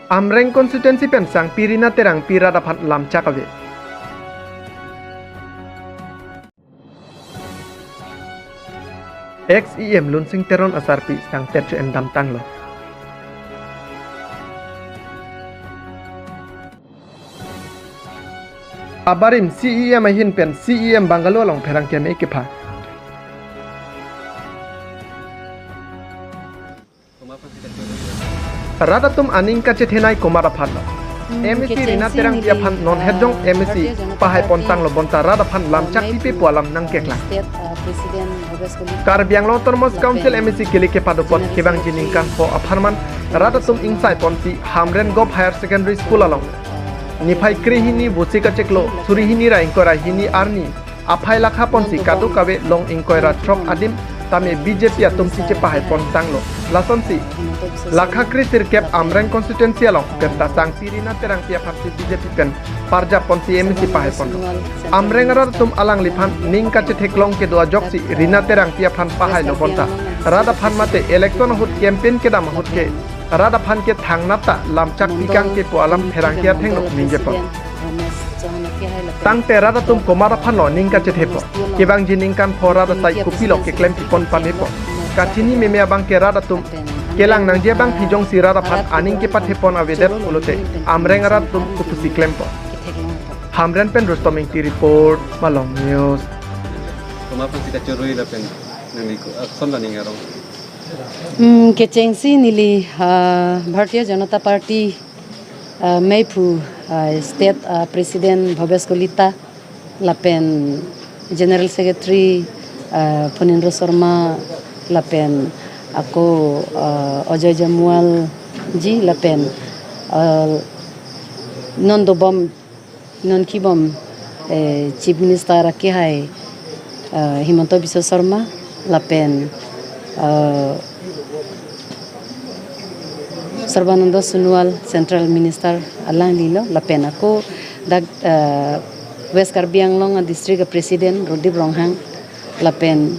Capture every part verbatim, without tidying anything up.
Amreng constituency pen sangpi Rina Terangpi rat aphan lamchak ave. Ex E M Lunsing Teron asarpi sangtet chu endam tanglo. Abarim C E M ahin pen C E M bungalow along pherangke me kepha. Rat atum aning kachethenei komat aphan lo. Hmm, M A C Rina Terangpi aphan non hetjong M A C pahai pon tanglo bonta rat aphan lamchak pipe pu alam nangkeklang. Karbi Anglong Autonomous Council M A C kele kepadopon kevangji ningkan pho apharman rat atum ingsai ponsi Hamren Govt Higher Secondary School along niphai krehini Vosik achiklo suri hini ra ingkoi ra hini arni aphai lakha ponsi kadokave long ingkoi ra throk adim tame B J P atum si chepahai pon tanglo. Lasonsi lakha kre sirkep Amreng constituency along pen ta sangpi Rina Terangpi aphan si B J P pen parjap ponsi M A C pahai ponlo. Amreng arat atum alangliphan ning kachetheklong kedo ajoksi Rina Terangpi aphan pahai lo bonta rat aphan mate election ahut campaign kedam ahut ke rat aphan ke thangnat ta lamchak pikang ke pu alam pherangke athengno ningje pon. Tangte rat atum komat aphan lo ning kachethe pon. Kevangji ningkan pho rat asai kopilo keklem pipon pame pon. Kachini meme abang ke rat atum kelang nangji abang phi jongsi rat aphan aning kepathe pon avedet pulote Amreng arat atum kopusi klem pon. Hamren pen Rustom Ingti report, Malong News. Komat aphan si kachoroi lapen nangli ko, ah, son laning arong. Hmm, kechengsi neli, ah, Bharatiya Janata Party, ah, meiphu, ah, State, ah, President Bhabesh Kalita, lapen General Secretary, ah, Phanindra Sharma, lapen ako, ah, Ajoy Jamual ji, lapen, ah, non dobom non kibom, eh, Chief Minister akehai, eh, Himanta Biswa Sarma, lapen, eh, Sarbananda Sonowal Central Minister alanglilo, lapen ako dak, eh, West Karbi Anglong a district a President Rodip Ronghang, lapen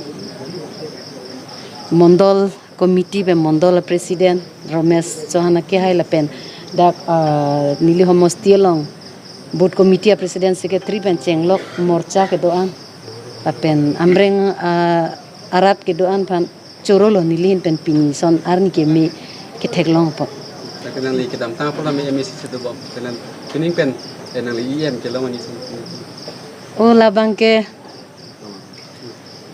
Mondol committee pen Mondol a President Romesh Chauhan akehai, lapen dak, ah, neli homosti along Booth Committee a President Secretary pen chenglok morcha kedo-an, lapen Amreng, ah, arat kedo-an aphan chorolo neli ahin pen pini son arni keme ketheklong apot. Lake nangli kedamtang apor lame M A C si dobom, selan pining pen, eh, nangli E M kelong ani son. O labang ke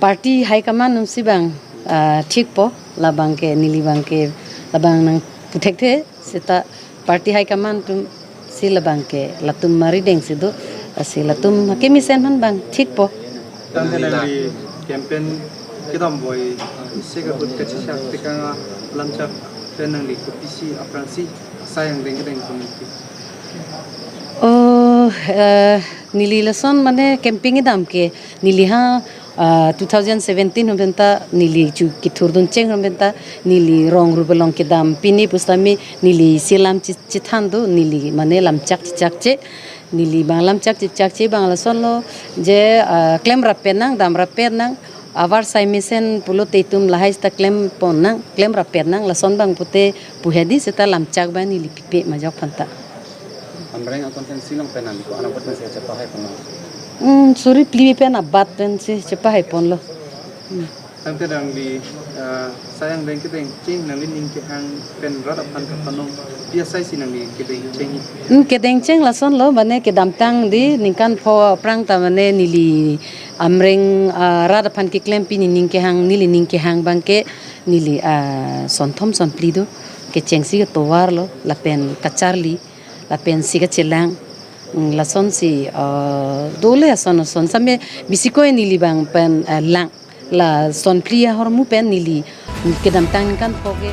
party high command atumsi bang, ah, thikpo, labang ke neli abang ke labang nangputhekthe seta party high command atumsi labang ke latum marideng si do, lasi latum kemesen aphan bang thikpo. Tangte nangli campaign kedam boi, ah, isi kahut kachechak tekang alamchak pen nangli kopisi aphrangsi asai angdeng kedeng komat pu? Oh, eh, neli lason mane campaign kedam ke neli ha, ah, two thousand seventeen atum pen ta neli chu kethurdun cheng atum pen ta neli rong rup along kedam pine pusitame neli isi alam chi-, chithan do, neli mane lamchak chechakche, neli bang lamchak chechakche bang lasonlo je, ah, klem rapet nang, dam rapet nang, avarsai mesen pulote itum lahai seta klem pon nang, klem rapet nang, lason bang pute pu hedi seta lamchak bang neli pipe majok aphanta. Amreng a constituency along pen nangli ko-an apot pensi chepahai pon? Hmm, suri phli pen abat pensi chepahai ponlo. Hmm. Tangte nangli, ah, asai angdeng kedeng cheng nangli ning kehang pen rat aphan kapanong pi asaisi nangli kedeng cheng? Hmm, kedeng cheng lasonlo, mane kedamtang di ningkan pho aphrang ta mane neli Amreng, ah, rat aphan keklem pi nening kehang, neli ning kehang abang ke neli, ah, sonthom sonphli do, kechengsi ketovarlo, lapen kacharli, lapen si kachelang. Hmm, lasonsi, ah, dole ason ason same bisiko neli bang pen, ah, lang. La sonphli ahormu pen neli kedamtang ningkan pho ke.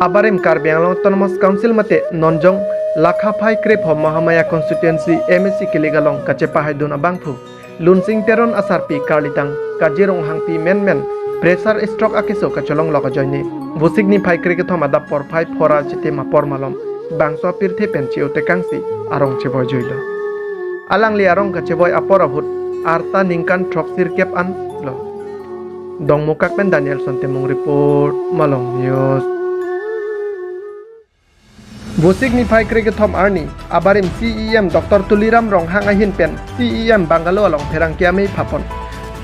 Abarim Karbi Anglong Autonomous Council mate nonjong lakha phai krepho Mahamaya constituency M A C kele along kachepahaidun abangphu Lunsing Teron asarpi karlitang Kajir Ronghangpi menmen pressure stroke akeso kacholonglok ajoine Vosik niphai kre kethom adap porphai phora chitim apor malom bangso apirthe pen che-o tekangsi arong chevoi juilo. Alangli arong kachevoi apor ahut arta ningkan throksirkep an lo. Dongmukak pen Danielson Timung report, Malong News. Vosik niphai krekethom arni abarim C E M Doctor Tuliram Ronghang ahin pen C E M bungalow along pherangke amei phapon.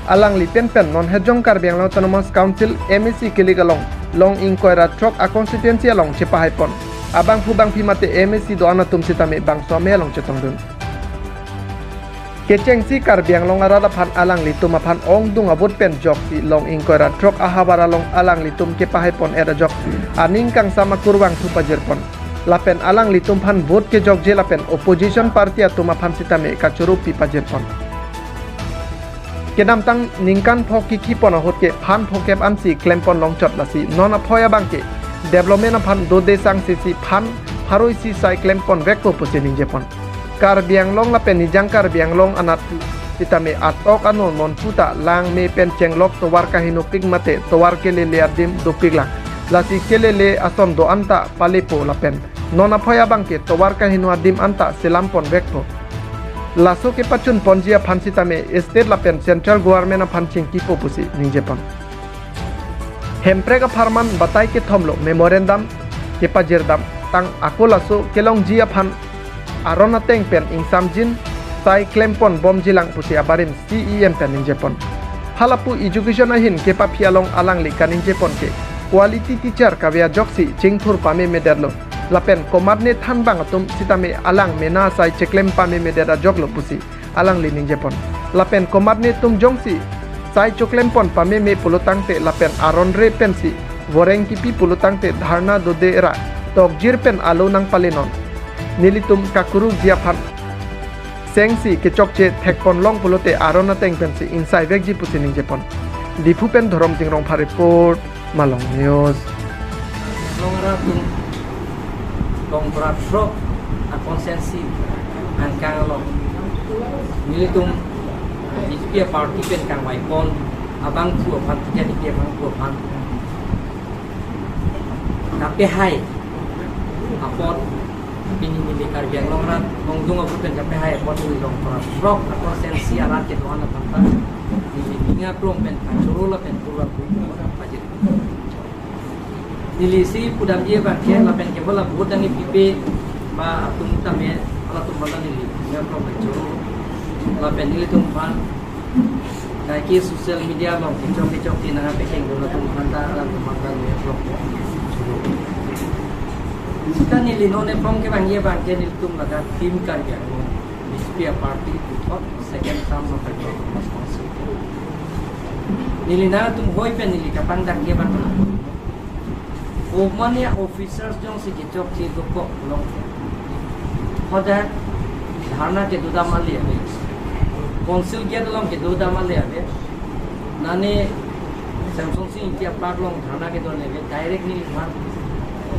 Alangli pen pen non Hejong Karbi Anglong Autonomous Council M A C kilik along long ingkoi ra throk a constituency along chepahaipon. Abangphu bangphi mate M A C do-an atum sitame bangso amei along chetongdun. Kechengsi Karbi Anglong arat aphan alanglitum aphan ongdung avote pen joksi long ingkoi ra throk ahavar along alanglitum kepahaipon-et ajok aning kangsam akurvangthu pajirpon. Lapen alanglitum aphan vote kejokje lapen opposition party atum aphan sitame kachoro pi pajirpon. Kedamtang ningkan pho kikhipon ahut ke phan phokep ansi klempon longchot, lasi non aphoi abangke development aphan dode sangsi si phan pharo isi sai klempon vekpo pusi ningjepon. Karbi Anglong lapen Nijang Karbi Anglong anat sitame atok ano non puta lang me pen chenglok tovar kahinopik mate tovar kelele adim dopiklang. Lasi kelele ason do-an ta palepo lapen non aphoi abangke tovar kaheno adim anta selampon vekpo. Laso kepachunponji aphan sitame state lapen central government aphan chingkipo pusi ningjepon. Hemprek apharman batai kethom lo memorandum kepajirdam tang ako laso kelongji aphan aron ateng pen ingsamjin sai klempon bomjilang pusi abarim C E M pen ningjepon. Halapu education ahin kepaphi along alangli kaningjepon ke quality teacher kave ajoksi chingthur pamemedetlo. Lapen komatne thanbang atum sitame alang mena sai cheklem pamemedet ajoklo pusi alangli ningjepon. Lapen komatne atum jongsi sai choklempon pameme pulotangte lapen aron re pensi voreng kipi pulotangte dharna dode ra tokjir pen alo nangpalenon. Nelitum kakurukji aphan sengsi kechokche thekpon long pulote aron ateng pensi ingsai vekji pusi ningjepon. Diphu pen Dhoromsing Rongphar report, Malong News. Long ra tum long brat frog a constituency angkang along nelitum B J P party pen kangvaipon abangphu aphan, ticket abangphu aphan kapehai apot pini neli Karbi Anglong arat ongdung avote pen kapehai apot neli long brat frog a constituency arat kedo-an aphan ta neli ninga krong pen kachoro lapen pura pura pajir. Neli si pudamji abangke lapen kevela vote nangkepipe ma atum tame halatum aphan neli ninga krong pen choro. Lapen nelitum aphan kaike social media along kechok kechok ti nang pekeng dun atum aphan ta halatum aphan ta ninga krong pen choro. Sita neli non ephong kevangji abangke nelitum laga Team Karbi Anglong, B J P party puthot second term of the Autonomous Council. Neli nangtum hoi pen neli kapangdakji abang. Omania officers jongsi kechokche dokok long. Hoda dharna kedodam ale ave. Council gate along kedodam ale ave. Nane Samsung Sing Ingti a park along dharna kedo ale ave. Direct neli aphan.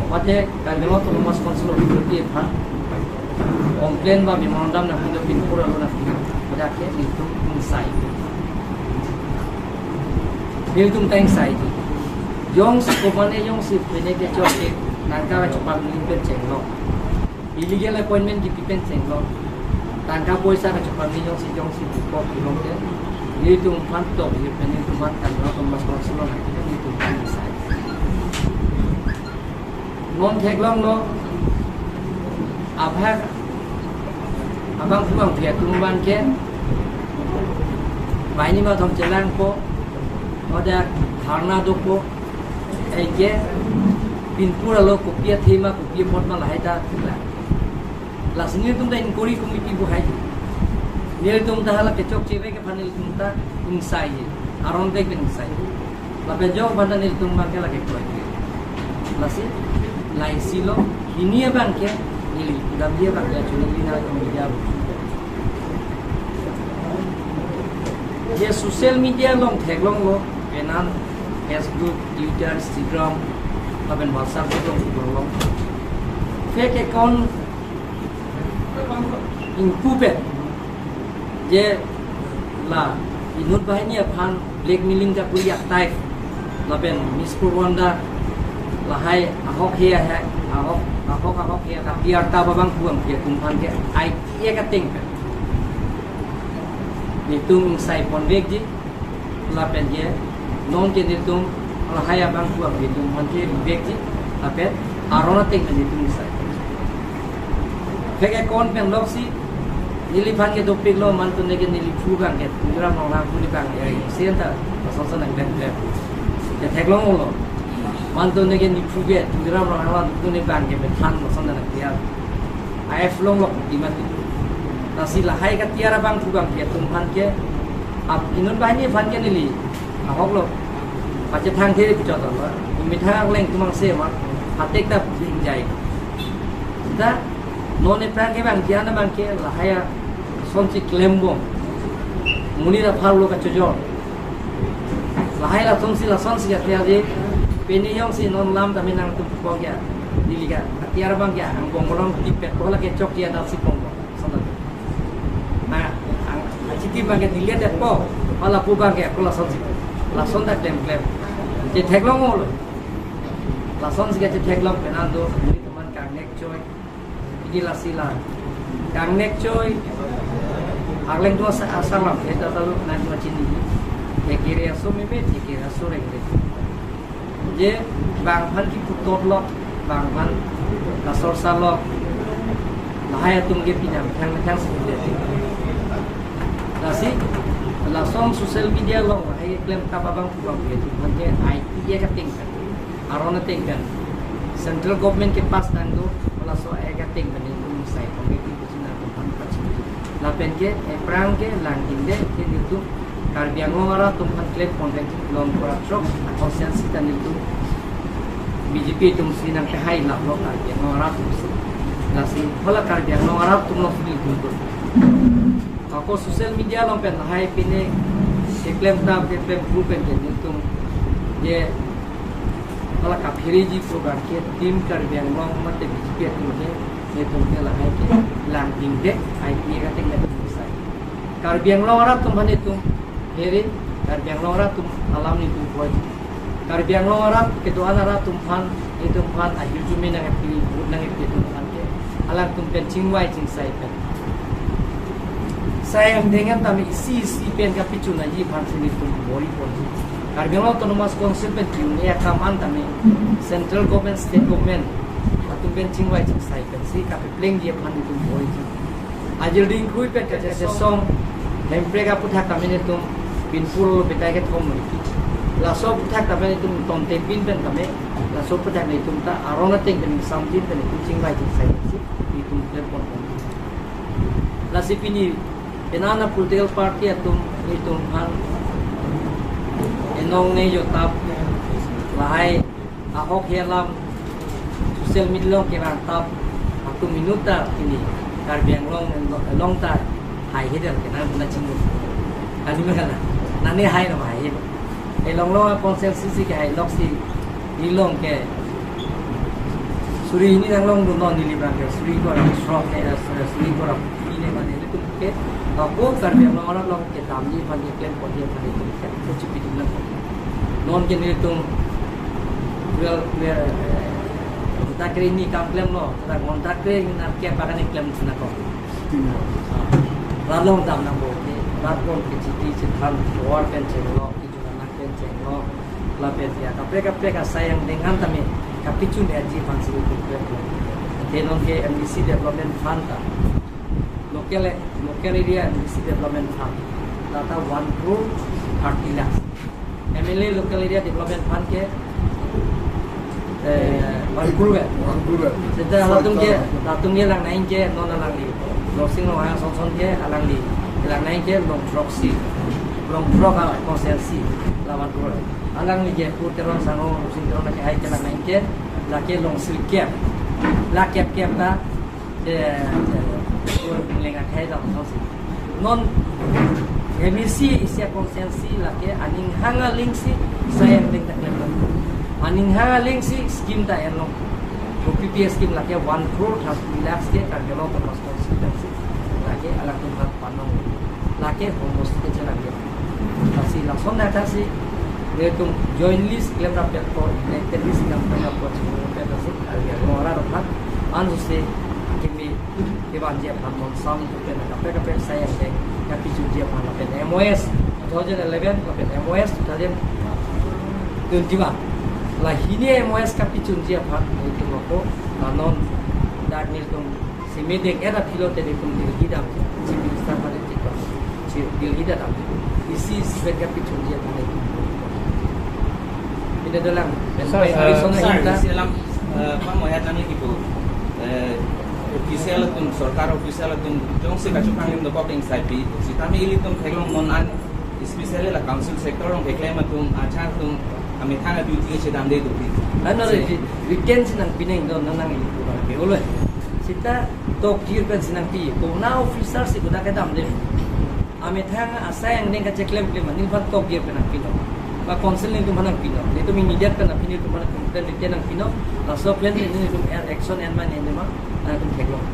Mate Karbi Anglong Autonomous Council of Authority aphan complain ba memorandum nangpilo, pinpur alo nangpilo. Pada ke nelitum ingsai. Nelitum ta ingsai. Jongsi komane jongsi pine kechokche nangka chopang ling pen chenglok. Illegal appointment kipi pen chenglok. Tangka poisa kachopang ling jongsi jongsi bukok ilong ke. Nelitum aphan tok, nelitum aphan kan Autonomous Council along nelitum aphan ingsai. Non theklonglo, abhak abangphu bangphi atum abangke banghini mathom chelangpo, hoda dharna dopo, aike pinpur alo kopi athema kopi apot ma lahai ta thila. Lasi nelitum ta inquiry committee buhai. Nelitum ta hala kechokche vek aphan nelitum ta ingsai. Aron vek pen ingsai. Lapen jok banda nelitum abangke lake kroi. Lasi laisi lo, pini abangke neli pudamji abangke chunili na media. Je social media along theklonglo, penang Facebook, Twitter, Instagram, lapen WhatsApp along theklonglo. Fake account ingpu pen je la inut banghini aphan blackmailing kapuri a type lapen misprovanda lahai ahok he ahai ahok ahok ahok he kapiar ta babang kuam ke tum aphan ke I T A ka ting pen nelitum ingsai pon vekji. Lapen ke non ke nelitum lahai abang kuam nelitum aphan ke ri vekji. Lapen aron ateng pen nelitum ingsai. Pek ekon pen loksi neliphan ke dopiklo, mantu neke neliphu abang ke Tuliram Ronghang pu ni abang ya, senta lason sa nang pen pen. Ya theklonglo. Mantu neke neliphu ke Tuliram Ronghang pu ni abang ke methan lason nang tiar. A F longlo di mati. Lasi lahai katiar abangphu abang ke atumphan ke ap inut banghini aphan ke neli ahoklo. Pachethang the pu chot lo. Methang akleng atum angse ma. Hatek ta bingjai. Ta non ephrang ke abang jian abang ke lahai asonsi klembom. Monit apharlo kachojor. Lahai lasonsi lasonsi katiar di. Pini jongsi non lam tame nangtum pok ya. Neli ke katiar abang ke angbong bolong tipet bola ke chok ya dasi pong. Sonta. Na, ang, achitim abang ke nelidet po. Hala pu abang ke ako lasonsi. Lason ta klem klem. Chetheklonglo. Lasonsi ke chetheklong pen an do. Neli teman kangnek choi. Pini lasi la. Kangnek choi. Arleng dua sa asal lam. Eta talu na dua chini. Ye kiri aso meme, ye kiri aso rengre. Je bang aphan kipu tot lo, bang aphan kasor sa lo. Lahai atum ke pini methang methang si le. Lasi lason social media along lahai klemkap abangphu abang ke atumphan ke I T A kateng pen, aron ateng pen, central government ke pass nangdo, laso I T A kateng pen itum sai kong ke itum pusi nangtum aphan pachini. Lapen ke ephrang ke langdingde ke nelitum Karbi Anglong arat atum aphan klem pon pen long pura throk constituency ta nelitum B J P atum si nangkehai lap lo Karbi Anglong arat atum si. Lasi hala Karbi Anglong arat atum lo si nelitum. Ako social media along pen lahai pine keklem ta keklem group pen ke nelitum je hala kaphere ji program ke Team Karbi Anglong mate B J P atum ke nelitum ke lahai ke langdingde I T A kateng nelitum sai. Karbi Anglong arat atum aphan itum here, Karbi Anglong arat atum alam nelitum poi. Karbi Anglong arat kedo-an arat atum aphan, itum aphan ahirjume nangkepi, nangkepi atum aphan ke alangtum pen chingvai chingsai pen. Sai angdeng an tame isi isi pen kapachunji aphan si nelitum bor-i pon. Karbi Anglong Autonomous Council pen kiun ya kam an tame central government, state government atum pen chingvai chingsai pen si kapeplengji aphan nelitum bor-i. Ajil dingkrui pen kachesong Hemprek aputhak tame nelitum pinpul betai kethom lo. Laso aputhak tame nelitum Tomte Pin pen tame, laso aputhak nelitum ta aron ateng pen samjin pen nelitum chingvai chingsai si nelitum klem pon pon. Lasi pini penang a political party atum nelitum aphan enong ne jotap lahai ahok alam social media along kevang tap atum inut ta pini Karbi Anglong along ta haihe det ke nang puna chinglu. Kali me kana. Nani hai lo haihe. Elong lo constituency ke hai loksi ilong ke suri hini nanglong dun non neli abang ke suri ko ram srok ne suri ko ram ini mane nelitum ke ako Karbi Anglong arat along kedamji aphan keklem ponji aphan itum ke kuchi pitum nang. Non ke nelitum well well ghonta kre hini kam klemlo, ta ghonta kre hini nat ke pakan klem sina ko. Rat along dam nangpo ke, rat along ke chiti chithan, war pen chenglo, kejun anak pen chenglo, lapen ya kaprek kaprek asai angdeng an tame kapachunji aphan si itum klemlo. Te non ke M D C Development Fund ta, local local area M D C Development Fund, ta ta one crore thirty lakhs. M L A Local Area Development Fund ke, eh, one crore. One crore. Seta latum ke, latum ke Langnang ke non alangli. Longsing Ronghang Sonson ke alangli. Langnang ke Longthrok si. Longthrok a constituency la one crore. Alangli ke Pu Teron Sangho, Sing Teron ke hai ke Langnang ke, lake Longsil kep. La kep kep ta, eh, eh, leng akhai dam thangsi. Non M A C isi a constituency lake aning hang aling si sai angdeng ta klem. Aning hang aling si scheme ta enlo. O P P S scheme lake one crore thirty lakhs ke Karbi Anglong Autonomous Constituency lake alangtum aphan panong. Lake homos ke chelang ke. Lasi lason na ta si nelitum joint list klem rapet ko, elected list klem rapet ko, chelang rapet si Karbi Anglong arat aphan ansu se kimi kevanji aphan non sam tu pen kaprek kaprek sai angdeng kapachunji aphan lapen M O S two thousand eleven lapen M O S two thousand twenty-one. La hini M O S kapachunji aphan nelitum ako la non dak nelitum Simi deng era philo telephone Delhi dam, Chief Minister mane tik pa. Si Delhi da dam. Isi isi ben ka pichun dia mane. Ina dalang ben Sir, pai hari uh, sona Sir, hinta. Isi alam, uh, pamo ya tani kipu. Uh, official atum, sorkar official atum, jongsi kachupang lim dokok ing saipi. Sitame ilitum theklong non an, especially la council sector along keklem atum, achar atum, amethang a duty chedamde dopi. Ano re, written si nangpi nangji do, nang nang ilipu ba ke olo. Sita tokjir pen si nangpi, kona officer si kodak kedamde. Amethang asai angdeng kacheklem klem, nangphan tokjir pen nangpinon. Ba council nangtum aphan nangpinon. Nangtum immediate pen nangpi, nangtum aphan complaint written nangpinon. Laso pen nangtum action en mane nema, nangtum theklong.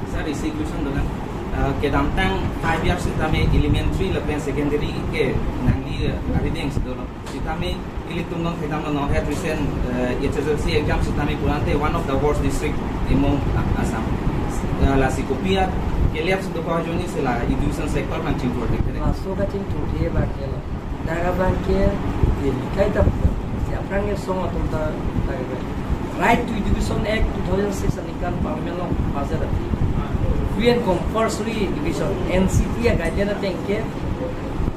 Sir, isi question dolang. Uh, kedamtang five years sitame elementary lapen secondary ke nangli, uh, arideng si dolo. Sitame ilitum non thekdamlo non het recent, uh, H S L C exam sitame pulote one of the worst district among, uh, Assam. Uh, lasi kopi a keleps dokok ajoine si la education sector nangchingthur thek. Laso kachingthur thek ba ke lo. Dak abang ke, ye, kaita, si aphrang ke song atum ta, ta ke. Right to Education Act two thousand six aningkan Parliament along pass-et ati. Free and compulsory education, N C T a guideline ateng ke,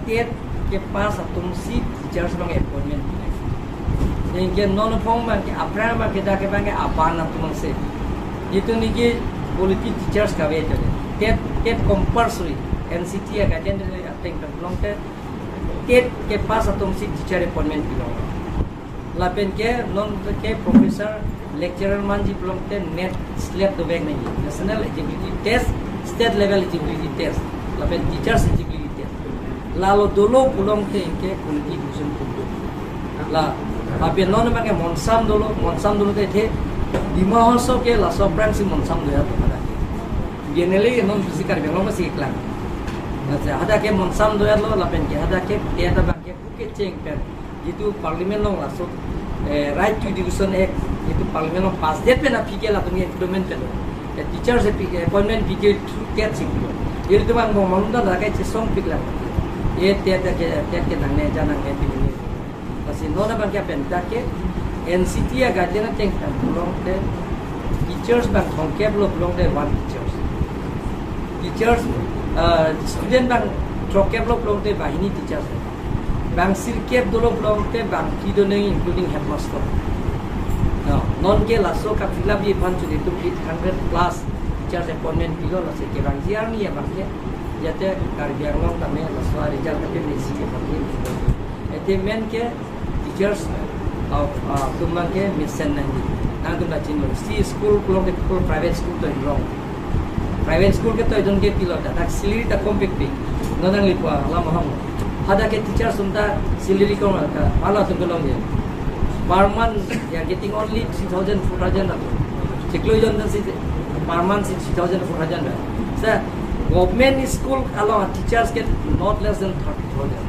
TET kepass atum si teachers abang appointment. Anke non aphong abang ke, aphrang abang ke dak ke abang ke aban atum si. Itum niki quality teachers kave itu. TET, TET compulsory, N C T a guideline ateng pen pulote, TET kepass atum si teacher appointment pilo. Lapen ke non ke professor, lecturer manji pulote NET SLET dovek nangji. National Eligibility Test, State Level Eligibility Test. Lapen Teachers Eligibility Test. Lalo dolo pulote ke quality education pulo. La, lapen non abang ke monsam dolo, monsam dolo te the, Dima Hasao ke laso aphrang si monsam doya to hadak ke. Generally non si Karbi Anglong si keklang. Laso hadak ke monsam doyalo, lapen ke hadak ke, ke hadak abang ke, kecheng pen. Jitu Parliament along laso, eh, Right to Education Act, jitu Parliament along pass-et pen aphi ke latum implement pen. Eh, teachers aphi, eh, appointment aphi ke through TET si. Ilitum abang malum ta dak ke chesongpik lang. Ye TET ke, TET ke nangne, ja nangne, pini. Lasi non abang ke pen dak ke N C T a guideline ateng pen pulote teachers abang thomkep lo pulote one teachers. Teachers, uh, student abang throkkep lo pulote banghini teachers. Bang sirkep dolo pulote bangphli do nangji including headmaster. Now, non ke laso ka-fill up ji aphan chuli tum eight hundred plus teachers appointment pilo, lasi kevangji arni abang ke, jate Karbi Anglong tame laso a-result ke mesi ke pagi. Ete men ke teachers of, uh, atum abang ke mesen nangji. Nangtum ta chinilo. Si school pulote people private school to inglong. Private school ke toidun ke pilo ta, dak salary ta kompik pik. Non nangli pu alam ahong. Hadak ke teachers atum ta salary kom ka, pala atum kelongji. Per month, they are getting only three thousand, four thousand atum. Chiklo jon ta si per month si three thousand, four thousand. Sir, government school along teachers get not less than thirty thousand.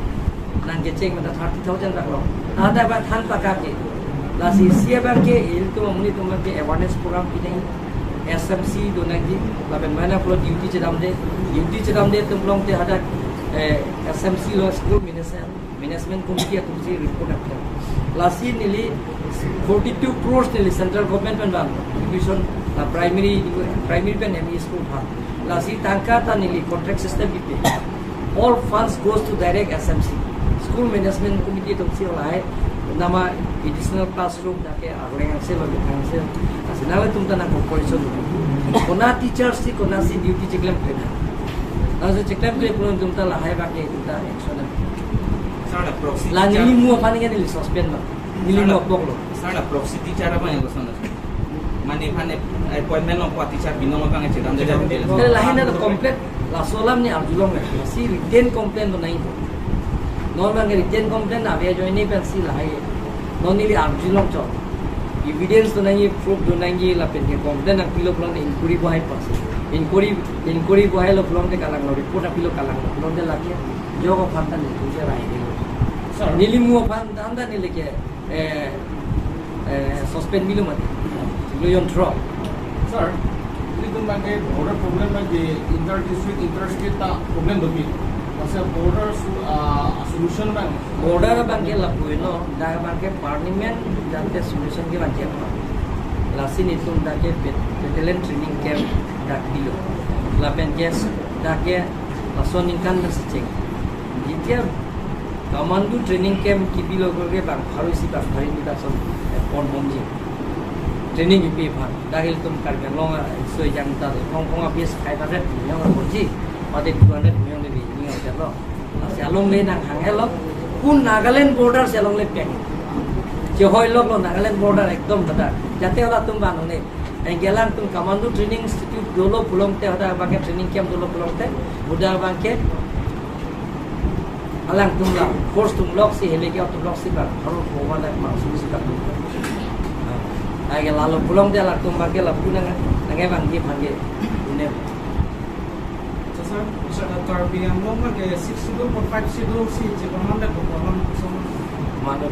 Nangkecheng mata thirty thousand dak lo. Ada ba than pakak ke. Lasi isi abang ke ilitum amonit atum abang ke awareness program pi nangji, S M C do nangji, lapen mane pulo duty chedamde, duty chedamde atum pulote hadak, eh, S M C lo, school management, management committee atum si report aphan. Lasi neli forty-two crores neli central government pen bang, education, uh, primary, primary pen M E school aphan. Lasi tangka ta neli contract system kipi. All funds goes to direct S M C. School management committee atum si lahai, nama additional classroom dak ke arleng angse lo, bithang angse. Lasi nanglitum ta nang cooperation. Kona teacher si, kona si duty cheklem klem. Laso cheklem klem pulote itum ta lahai abang ke itum ta action. Sir, la proxy la teacher neli mu aphan ke neli suspend lo. Neli Sir, la mu apok lo. Sir, la proxy teacher abang yang kosong. Mane aphan appointment longpo teacher binong abang chedamde. Chedamde. Lahai na complaint, laso alam neli arjulong ya. Si written complaint do nangji. Non abang written complaint ave ajoine pensi lahai. Non neli arjulong chot. Evidence do nangji, proof do nangji, lapen ke complaint nangpilo pulote inquiry bohai pas. Inquiry, inquiry bohailo pulote kalanglo, report nangpilo kalanglo pulote lake. Jok aphan ta neli ke rai delo. Sir. Neli mu aphan ta anta neli ke, eh, eh, suspend pilo mati. Chiklo jon throk. Sir, ilitum abang ke border problem abang ke inter district, inter state ta problem dopi. Masa border su-, ah, solution abang. Border abang ke lapu-i no, dak abang ke Parliament jate solution kevan chek. Lasi nelitum dak ke bat-, battalion training camp Dak bilo. Lapen ke dak ke lason ningkan na secheng. Jitia commando training camp kibilo ke bang pharo isi bang pharo hini dak son, eh, pon bomji. Training ipi phan. Dak ilitum Karbi Anglong, ah, so jang ta hong hong abis five hundred million bomji. Pade two hundred million ni ni lo. Lasi alongle nanghang-etlo. Pun Nagaland border si alongle peng. Chehoi loklo Nagaland border ekdom bada. Jate halatum bang ne. Anke alangtum commando training institute dolo pulote, hadak abangke training camp dolo pulote, hadak abangke alangtum la force atum loksi, helike atum loksi bang, harus bawa dak maksud si bang. Anke lalu pulote alangtum abangke lapu nang, nang abangke abangke. Ini. So, sir, sir, uh, Karbi Anglong ke Sixth Schedule or Five Schedule si chikon mande ko kolam kusum. Mande.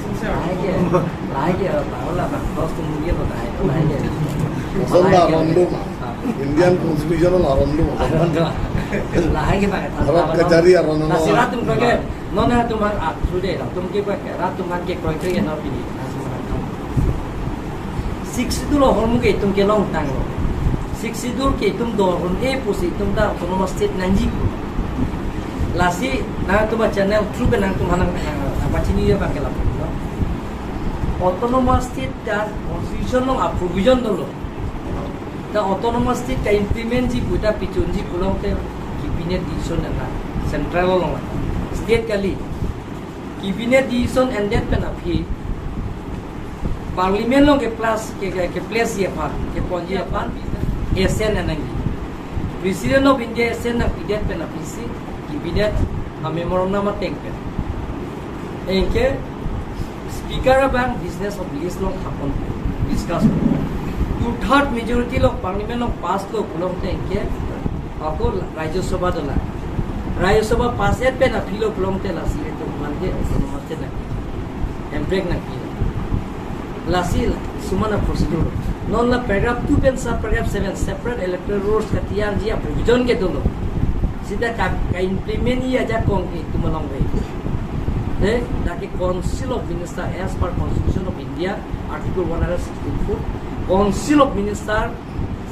Sir, sir. Lahai ke, lahai ke, tahu lah, bang. Terus tunggu dia, bang. Lahai ke. Kosong lah, rondu. Ah. Indian Constitution lah, rondu. Rondu. Lahai ke, bang. Harap kejari ya, rondu. Nasi rat atum ke, non rat atum han, ah, sudah, rat atum ke, bang, rat atum han ke, koi koi, ya, na pini. Nasi rat atum. Sixth Schedule ahormu ke itum kelongtanglo. Sixth Schedule ke itum do-un-e pusi itum ta autonomous state nangji pu. Lasi nangtum a-channel through ke nangtum hanang, eh, apa chini ya bang ke lapu, no? Autonomous state ta constitution along a-provision dolo. Ta autonomous state ka-implement ji pu ta pichunji pulote cabinet decision na central along. State kali. Cabinet decision endet pen aphi Parliament along ke-place, ke, ke, ke-place ji aphan, keponji aphan, assent nangji. President of India assent nangpidet pen aphi si cabinet a-memorandum ateng pen. Anke Speaker abang business of list along hapon discuss. Two third majority along Parliament along pass lo pulote anke ako Rajya Sabha dolang. Rajya Sabha pass-et pen aphi lo pulote lasi itum aphan ke autonomous state nang. Emprek nangpi. Lasi sumana procedure. Non la paragraph two pen sub paragraph seven separate electoral rolls katiyarji a-provision ke dolo. Seta ka, ka-implement ji ajakong ke itum along ve. Te, dak ke Council of Minister as per Constitution of India, Article one hundred sixty-four, Council of Minister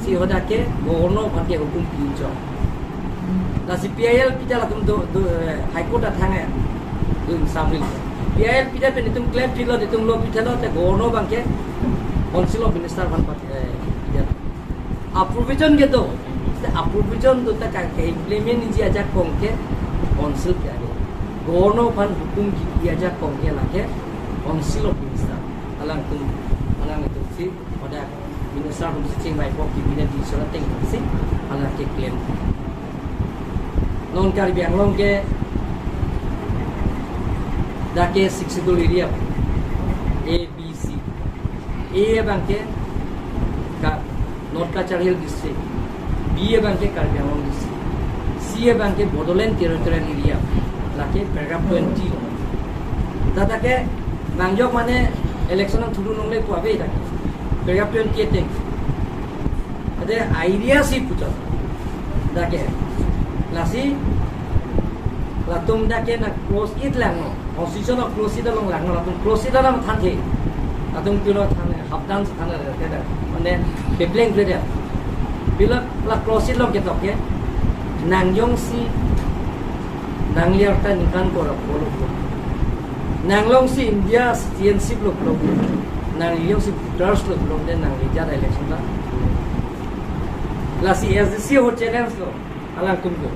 si hadak ke Governor aphan ke hukum pinchok. Lasi P I L pita latum do, do, eh, High Court athang eh, dun samril. P I L pita pen itum claim pilo, itum lo pita lo, te Governor abang ke Council of Minister aphan pat, eh, pita. A-provision ke do, te a-provision do ta ka, ka-implement ji ajakong ke Council ke ave. Governor aphan hukum ji ajakong ke lake Council of Minister. Alangtum, alanglitum si, pada Minister atum si chingvai pok, cabinet decision ateng si, alake claim. Non Karbi Anglong ke, dak ke Sixth Schedule area, A, B, C. A abang ke ka North Cachar Hill District, B abang ke Karbi Anglong District, C abang ke Bodoland Territorial Area, lake paragraph twenty. Tata ke nangjok mane election nangthudu longle pu ave dak. Paragraph twenty ateng. Ade area si puchot. Dak ke. Lasi latum dak ke na clause eight langno. Constitution a-clause eight along langno, latum clause eight along thanthe. Latum pilo thanthe, hapdam si thanthe, thanthe, thanthe. Mane, pepleng pele dia. Pilo la clause eight along ketok ke, nangjongsi nangliar ta ningkan ko ra polo ko. Nangjongsi India citizenship lo polo ko. Nangjongsi voters lo polo, then nangli ajat election ta. Lasi S D C ho challenge lo. Alangtum ko,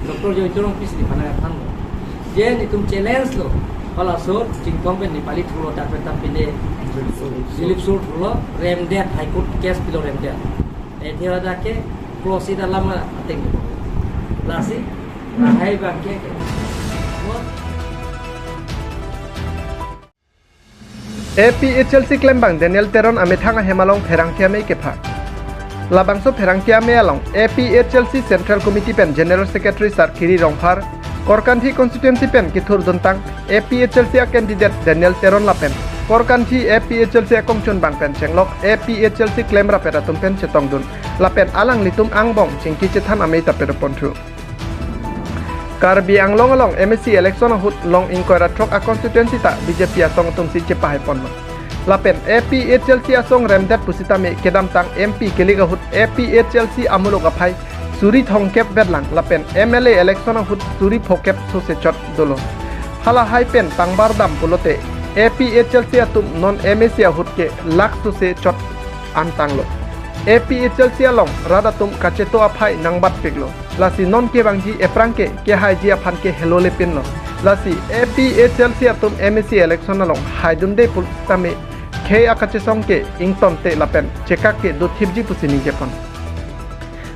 Doctor Joy Chorong pisi di panang aphan lo. Je netum challenge lo. Halaso chingkong pen Nepali thulo, dak pen ta pine Dilip Sur thulo, remdet, High Court case pilo remdet. Eh, dia ada ke, clause eight alam ateng. Lasi, lahai abang ke, ke. A P H L C klembang Daniel Teron amethang ahem along pherangke amei kepha. Labangso pherangke amei along A P H L C Central Committee pen General Secretary Sarkiri Rongphar, Korkanthi constituency pen kethurduntang A P H L C a-candidate Daniel Teron lapen Korkanthi A P H L C akongchunbang pen chenglok A P H L C klem rapet atum pen chetongdun lapen alanglitum angbong chingki chethan amei ta pedoponthu. Karbi Anglong along M A C election ahut long ingkoi ra throk a-constituency ta B J P asong atum si chepahaiponlo. Lapen A P H L C asong remdet pusitame kedamtang M P kilik ahut A P H L C amuluk aphai suri thomkep vetlang lapen M L A election ahut suri phokep sose chot dolo. Halahai pen pangbar dam pulote A P H L C atum non M A C ahut ke lakh sose chot an tanglo. A P H L C along rat atum kacheto aphai nangbatpiklo. Lasi non kevangji ephrang ke kehaiji aphan ke helo lepinlo. Lasi A P H L C atum M A C election along haidunde pusitame khei akachesong ke ingtonte lapen chekak ke dothipji pusi ningjepon.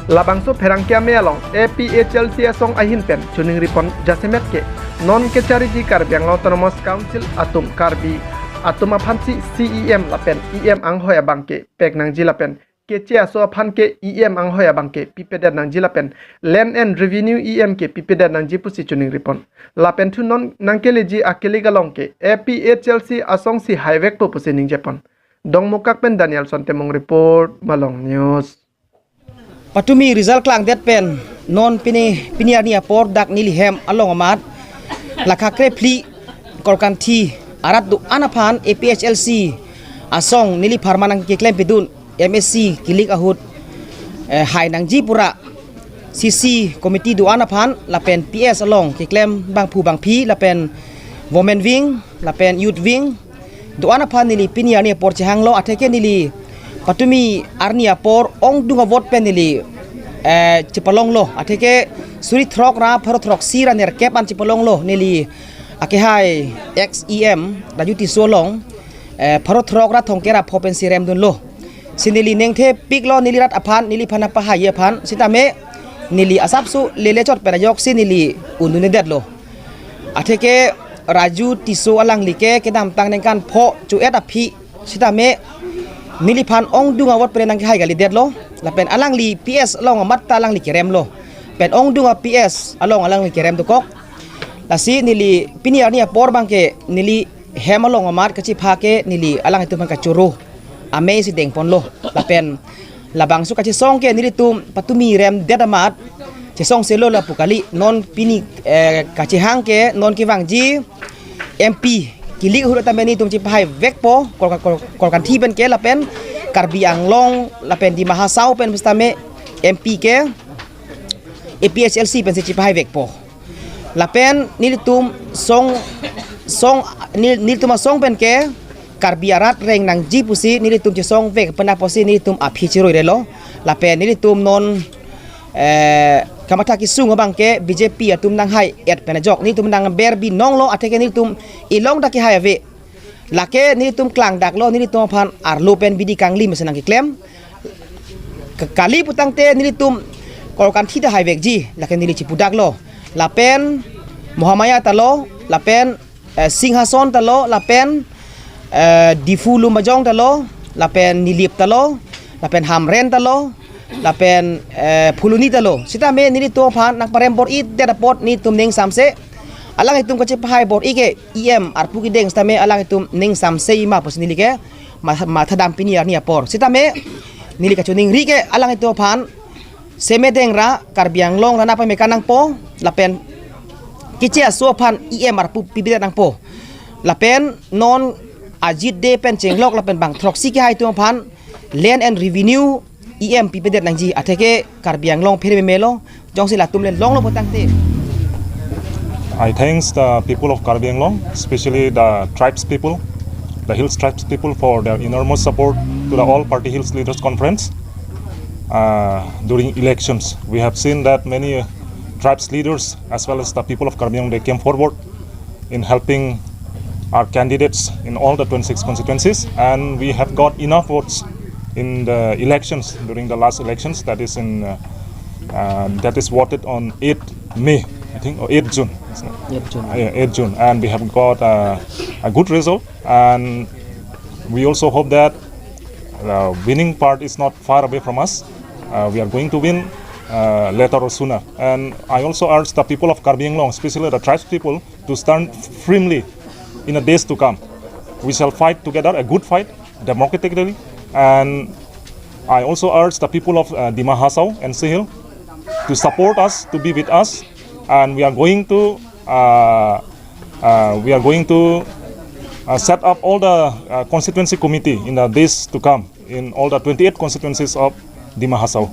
Labangso pherangke amei along A P H L C asong ahin pen choningripon jasemet ke non kechariji Karbi Anglong Autonomous Council atum Karbi atum aphansi C E M lapen E M anghoi abang ke pek nangji lapen keche aso aphan ke E M anghoi abang ke pipedet nangji lapen Land and Revenue E M ke pipedet nangji pusi choningripon. Lapen thu non nangkeleji akilik along ke A P H L C asongsi haivekpo pusi ningjepon. Dongmukak pen Danielson Timung report, Malong News. Patumi result klangdet pen non pini pini arni apor dak neli hem along amat lakha krephli Korkanthi arat do-an aphan A P H L C asong neli pharman nangkeklempidun M A C kilik ahut, eh, hai nangji pura C C committee do-an aphan lapen P S along keklem bangphu bangphi lapen women wing lapen youth wing do-an aphan neli pini arni apor chehanglo atheke neli patumi arni apor ongdung a-vote pen neli, eh, chepalonglo atheke suri throk ra pharo throksi ra nerkep an chepalonglo neli akehai ex E M Raju Tisso along, eh, pharo throk ra thomkep ra pho pensi remdunlo. Si neli nengthepiklo neli rat aphan, neliphan apahai aphan, sitame neli asapso lele chot pen ajoksi neli undundedetlo. Atheke Raju Tisso alangli ke kedamtang ningkan pho cho-et aphi sitame neliphan ongdung a-vote pen nangkehai kalidetlo. Lapen alangli P S along amat ta alangli keremlo. Pen ongdung a-P S along alangli kerem dokok. Lasi neli pini arni apor abang ke neli hem along amat kachepha ke neli alanglitum aphan kachoro amei si dengponlo. Lapen labangso kachesong ke nelitum patumi remdet amat chesongselo lapu kali. Non pini, eh, kachehang ke non kevangji M P kilik ahut tame nelitum chepahai vekpo Kor-, Kor-, Korkanthi pen ke lapen Karbi Anglong lapen Dima Hasao pen pusitame M P ke A P H L C pensi chepahai vekpo. Lapen nelitum song song nel-, nelitum asong pen ke Karbi arat reng nangji pusi nelitum chesong vek pen apotsi nelitum aphi cheroirelo. Lapen nelitum non, eh, kamatha kesung abang ke B J P atum nanghai-et pen ajok nelitum nangber binonglo atheke nelitum ilong dak kehai ave. Lake nelitum klangdaklo nelitum aphan arlo pen bidi kangli mesen nangkeklem. Ke-, kali putangte nelitum Korkanthi ta haivekji, lake neli chipudaklo. Lapen Mohamaya talo, lapen, eh, Singhason talo, lapen, eh, Diphu Lumbajong talo, lapen Nilip talo, lapen Hamren talo, lapen, eh, Phuloni talo. Sitame nelitum aphan nangparem bor-idet apot nelitum ning samse. Alanglitum kachepahai bor-i ke E M arpu kedeng sitame alanglitum ning samse ma pusi neli ke ma-, mathadam pini arni apor. Sitame neli kachoningri ke alanglitum aphan semedeng ra Karbi Anglong ra nangpameka nangpo lapen keche aso aphan E M arpu pipedet nangpo. Lapen non ajit de pen chenglok lapen bang throksi kehai atum aphan Land and Revenue E M pipedet nangji atheke Karbi Anglong phere memelo jongsi latum le longlo putangte. I thanks the people of Karbi Anglong, especially the tribes people, the hills tribes people for their enormous support to the All Party Hills Leaders Conference. Uh, during elections, we have seen that many, uh, tribes leaders as well as the people of Karbi Anglong, they came forward in helping our candidates in all the twenty-six constituencies, and we have got enough votes in the elections, during the last elections, that is in, uh, uh, that is voted on eighth May, I think, or eighth June, isn't it? Eighth June. Uh, yeah, eighth June, and we have got, uh, a good result, and we also hope that the winning part is not far away from us. Uh, we are going to win, uh, later or sooner. And I also urge the people of Karbi Anglong, especially the tribes people, to stand firmly in the days to come. We shall fight together, a good fight, democratically. And I also urge the people of, uh, Dima Hasao and Sahel to support us, to be with us. And we are going to, uh, uh, we are going to uh, set up all the uh, constituency committee in the days to come in all the twenty-eight constituencies of Dima Hasao.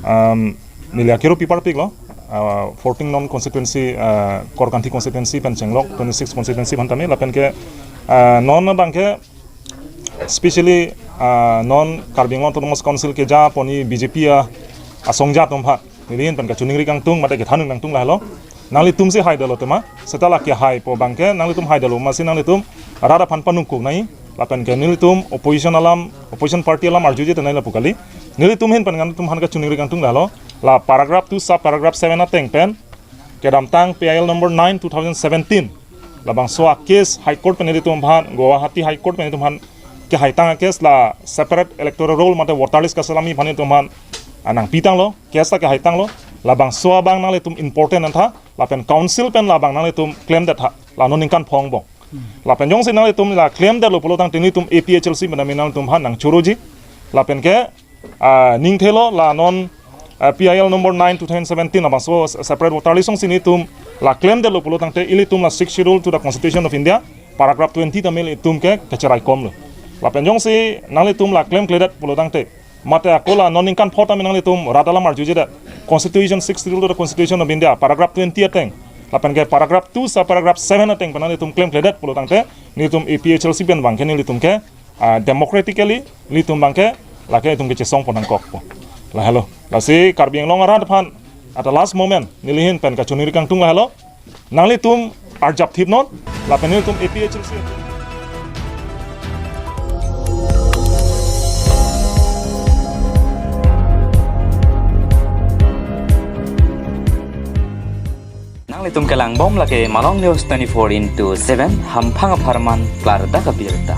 Um, neli akero pipar piklo, uh, fourteen non constituency, uh, Korkanthi constituency pen chenglok twenty-six constituency aphan tame lapen ke, uh, non abang ke specially, uh, non Karbi Anglong Autonomous Council keja poni B J P a asongja atum aphan neli ahin pen kachiningri kangtung mate kethan kangtung lahelo. Nanglitum si haidetlo tema, seta la kehaipo abang ke nanglitum haidetlo amatsi nanglitum rat aphan panungkuk nangji, lapen ke nelitum opposition alam, opposition party alam arjuje tenai lapu kali. Nelitum ahin pen nanglitum aphan kachiningri kangtung lahelo. La paragraph two sub paragraph seven ateng pen kedamtang P I L number nine two thousand seventeen, labangso a case High Court pen nelitum aphan, Guwahati High Court pen nelitum aphan kehaitang a case la separate electoral roll mate voter list kaselamji aphan nelitum aphan, ah, nangpitanglo, case ta kehaitanglo. Labangso abang nanglitum important antha, lapen council pen labang nanglitum klemdet tha, la non ningkan phongo angbong. Lapen jongsi nanglitum la klemdetlo pulo tangte nelitum A P H L C pen tame nanglitum aphan nangchoroji. Lapen ke, ah, ningthelo la non, ah, P I L number nine two thousand seventeen labangso separate voter list alongsi nelitum la klemdetlo pulo tangte ilitum la Sixth Schedule to the Constitution of India paragraph twenty tame ilitum ke kacheraikomlo. Lapen jongsi nanglitum la klemkledet pulo tangte mate ako la non ningkan pho tame nanglitum rat alam arjujedet, Constitution, Sixth Schedule to the Constitution of India paragraph twenty ateng lapen ke paragraph two sub paragraph seven ateng pen nanglitum klemkledet pulo tangte nelitum A P H L C pen abang ke nelitum ke, ah, democratically nelitum abang ke lake nelitum kechesongpon nangkokpo. Lahelo. Lasi Karbi Anglong arat aphan at the last moment neli ahin pen kachiningri kangtung lahelo. Nanglitum arjap thipnon, lapen nelitum A P H L C. Nanglitum kelangbom lake Malong News twenty-four into seven, hamphang apharman klardak abirta.